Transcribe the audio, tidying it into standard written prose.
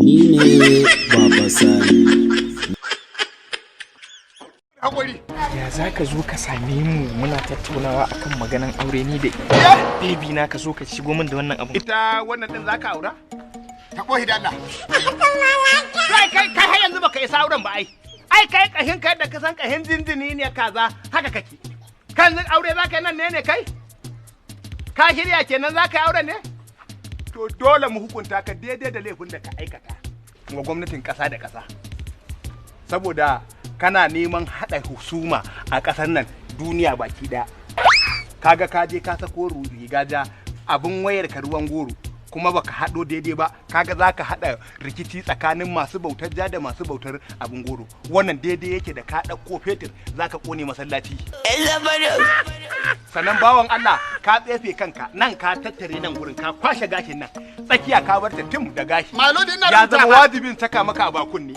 Ni ne Baba Sani. Hakuri. Ya za ka zo ka same mu muna tattaunawa akan maganan aure, ni da baby na, ka zo ka shigo min da wannan abu? Ita wannan din zaka aura? Ta kohi da Allah. Kai, kai, kai, har yanzu baka isa auren ba ai. Ai kai kashin kai da ka san kashin jinjini ne kaza haka kake. Kan aure zaka yi nan ne ne kai? Ka shirya kenan zaka yi auren ne? To dole mu hukunta ka daidai da laifin da ka aikata wa gwamnatin kasa da kasa. Saboda kana neman haɗa husuma a ƙasar nan, duniya baki ɗaya. Kaga ka je ka sako riga ja, abin wayar ka ruwan goro, kuma baka haɗo daidai ba. Kaga za ka haɗa rikici tsakanin masu bautar ja da masu bautar abin goro. Wannan daidai yake da ka ɗauko fetur za ka ƙone masallaci. Sannan bawan Allah, ka tsefe kanka nan, ka tattare nan gurin, ka kwashe gashin nan tsakiya, ka bar ta tim da gashi. Malodi, ina Ya rubuta zama fa. wajibin saka maka a bakun ne.